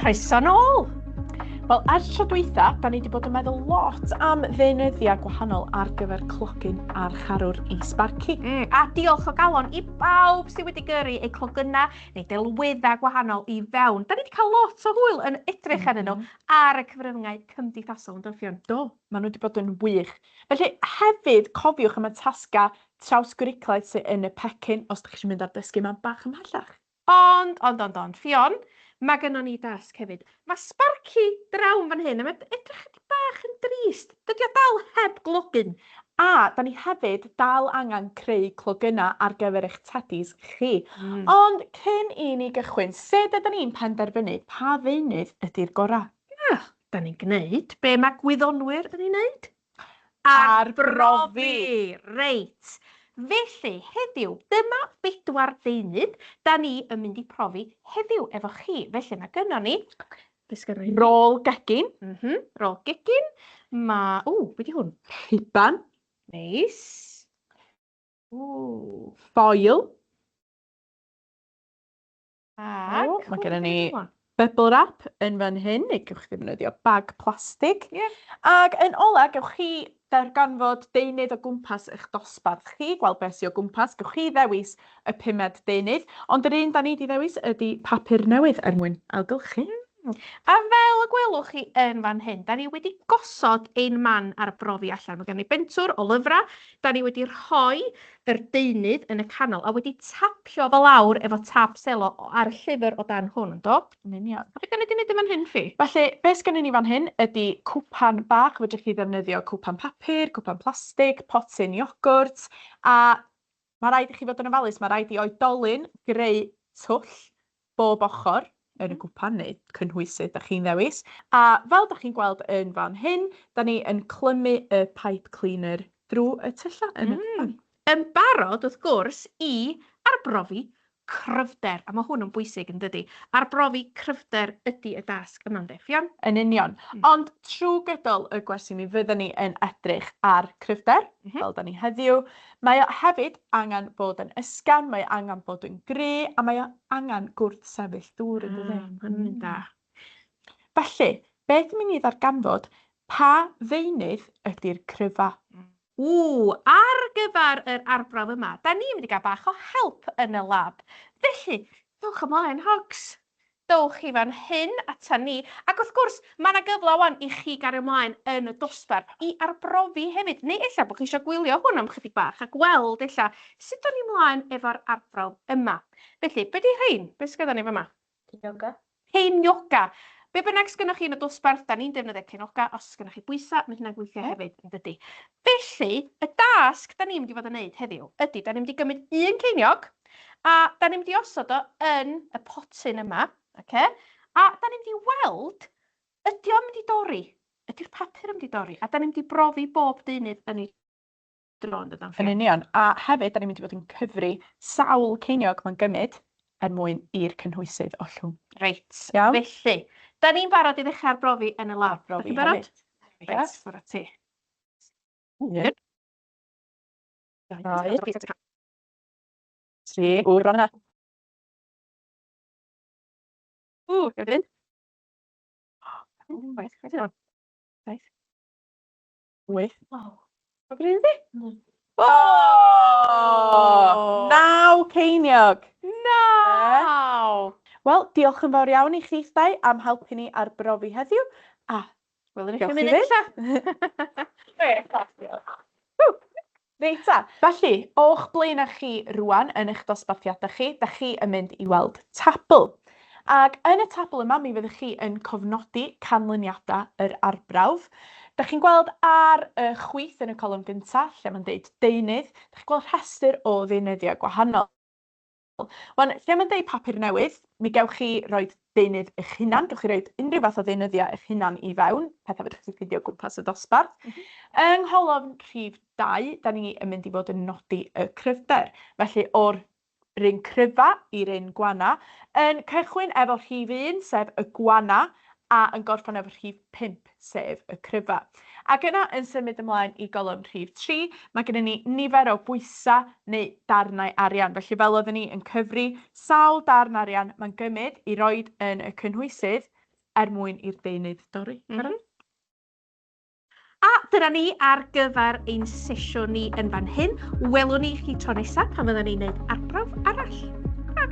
Croeso nôl! Wel, ers tro dwytha, da ni wedi bod yn meddwl lot am ddeunyddiau gwahanol ar gyfer clogyn a'r charwr i Sbarci. A diolch o galon i bawb sydd wedi gyrru eu clogynnau neu delweddau gwahanol i fewn. Da ni wedi cael lot o hwyl yn edrych arnyn nhw ar y cyfryngau cymdeithasol, yn do, Ffion? Do, maen nhw wedi bod yn wych. Felly, hefyd, cofiwch am y tasgau trawsgwricwlaidd sydd yn y pecyn os ydych chi eisiau mynd ar dysgu yma bach ymhellach. Ond, ond, ond, ond, Ffion, mae gynnon ni dasg hefyd. Mae Sparky draw yn fan hyn, a mae'n edrych chydig bach yn drist. Dydy o dal heb glogyn. A da ni hefyd dal angen creu clogynnau ar gyfer eich teddies chi. Ond cyn i ni gychwyn, sut ydyn ni'n penderfynu pa ddeunydd ydy'r gorau? Wel, da ni'n gwneud be mae gwyddonwyr yn ei wneud. Arbrofi! Reit. Felly, heddiw, dyma bedwar deunydd da ni yn mynd i profi heddiw efo chi. Felly, mae gynnon ni... Be sgynnon ni? Rôl gegin. Rôl gegin. Mae... Ww, be di hwn? Rhuban. Neis. Ww. Ffoil. Ac... O, mae gennym ni bubble wrap yn fan hyn, neu gewch chi ddefnyddio bag plastig. Ac yn ola, gewch chi ddarganfod deunydd o gwmpas eich dosbarth chi, gweld beth sydd o gwmpas. Gewch chi ddewis y pumed deunydd, ond yr un da ni wedi ddewis ydy papur newydd er mwyn ailgylchu. A fel y gwelwch chi yn fan hyn, da ni wedi gosod ein man arbrofi allan. Mae gen ni bentwr o lyfrau, da ni wedi rhoi yr deunydd yn y canol a wedi tapio fo lawr efo tap selo ar y llyfr o dan hwn, yn do? Yn union. A beth da ni wedi wneud yn fan hyn, Ffi? Felly, beth sgynnon ni fan hyn ydy cwpan bach. Fedrwch chi ddefnyddio cwpan papur, cwpan plastig, potyn iogwrt, a mae rhaid i chi fod yn ofalus, mae rhaid i oedolyn greu twll bob ochr yn y cwpan neu cynhwysydd da chi'n ddewis. A fel da chi'n gweld yn fan hyn, da ni yn clymu y pipe cleaner drwy y tyllau yn y cwpan. Yn barod, wrth gwrs, i arbrofi cryfder. A mae hwn yn bwysig, yn dydy? Arbrofi cryfder ydy y dasg yma, ynddi, Ffion? Yn union. Ond trwy gydol y gwersi mi fyddwn ni yn edrych ar cryfder, fel da ni heddiw. Mae o hefyd angen bod yn ysgafn, mae o angen bod yn gry, a mae o angen gwrthsefyll dŵr, yn dydi? Mae'n mynd da. Felly, beth dwi'n mynd i ddarganfod, pa ddeunydd ydy'r cryfa? Ww, ar gyfer yr arbrawf yma, da ni'n mynd i gael bach o help yn y lab. Felly, dowch ymlaen, hogs. Dowch i fan hyn ata ni. Ac wrth gwrs, mae yna gyfle wan i chi gario ymlaen yn y dosbarth i arbrofi hefyd. Neu ella bod chi eisiau gwylio hwn am chydig bach a gweld ella sut o'n i mlaen efo'r arbrawf yma. Felly, be di rhein? Be sgynnon ni fama? Ceinoga. Ceinoga. Be bynnag sgynnoch chi yn y dosbarth, da ni'n defnyddio ceinoga. Os sgynnoch chi bwysau, mae hynna'n gweithio hefyd, yn dydy. Felly, y dasg da ni'n mynd i fod yn neud heddiw ydy, da ni'n mynd i gymryd un ceiniog, a da ni'n mynd i osod o yn y potyn yma, oce? A da ni'n mynd i weld, ydy o'n mynd i dorri? Ydy'r papur yn mynd i dorri? A da ni'n mynd i brofi bob deunydd yn ei dro, yn dydan, Yn union. A hefyd, da ni'n mynd i fod yn cyfri sawl ceiniog mae'n gymryd er mwyn i'r cynhwysydd ollwng. Reit. Iawn? Felly, da ni'n barod i ddechrau arbrofi yn y lab. Arbrofi Dach chi'n barod? hefyd. Reit, ffwrdd â ti. 1, 2, 3, ww, bron yna. Ww, gael fynd. Ww, 7, 8. Waw. Mae'n gwneud yndi? Mm. O! 9 ceiniog! 9! Wel, diolch yn fawr iawn i chi'ch dau am helpu ni arbrofi heddiw, a Welwn ni chi Diolch i munud fynd. nesa. Reit ta. Felly, o'ch blaenau chi rŵan yn eich dosbarthiadau chi, da chi yn mynd i weld tabl. Ac yn y tabl yma, mi fyddwch chi yn cofnodi canlyniadau yr arbrawf. Da chi'n gweld ar y chwith yn y colofn gyntaf, lle mae'n deud deunydd, da chi'n gweld rhestr o ddeunyddiau gwahanol. Wan, lle mae'n deud papur newydd, mi gewch chi roid deunydd eich hunan, gewch chi roid unrhyw fath o ddeunyddiau eich hunan i fewn, pethau fedrwch chi ffeindio o gwmpas y dosbarth. Yng ngholofn rhif 2, da ni yn mynd i fod yn nodi y cryfder. Felly, o'r run cryfa i'r un gwana, yn cychwyn efo rhif 1, sef y gwana, a yn gorffen efo rhif 5, sef y cryfa. Ac yna yn symud ymlaen i golofn rhif 3, mae gennym ni nifer o bwysau neu darnau arian. Felly fel oedden ni yn cyfri sawl darn arian mae'n gymryd i roid yn y cynhwysydd er mwyn i'r deunydd dorri. Mm -hmm. A dyna ni ar gyfer ein sesiwn ni yn fan hyn. Welwn ni chi tro nesaf pan fyddwn ni'n gwneud arbrawf arall. Ta!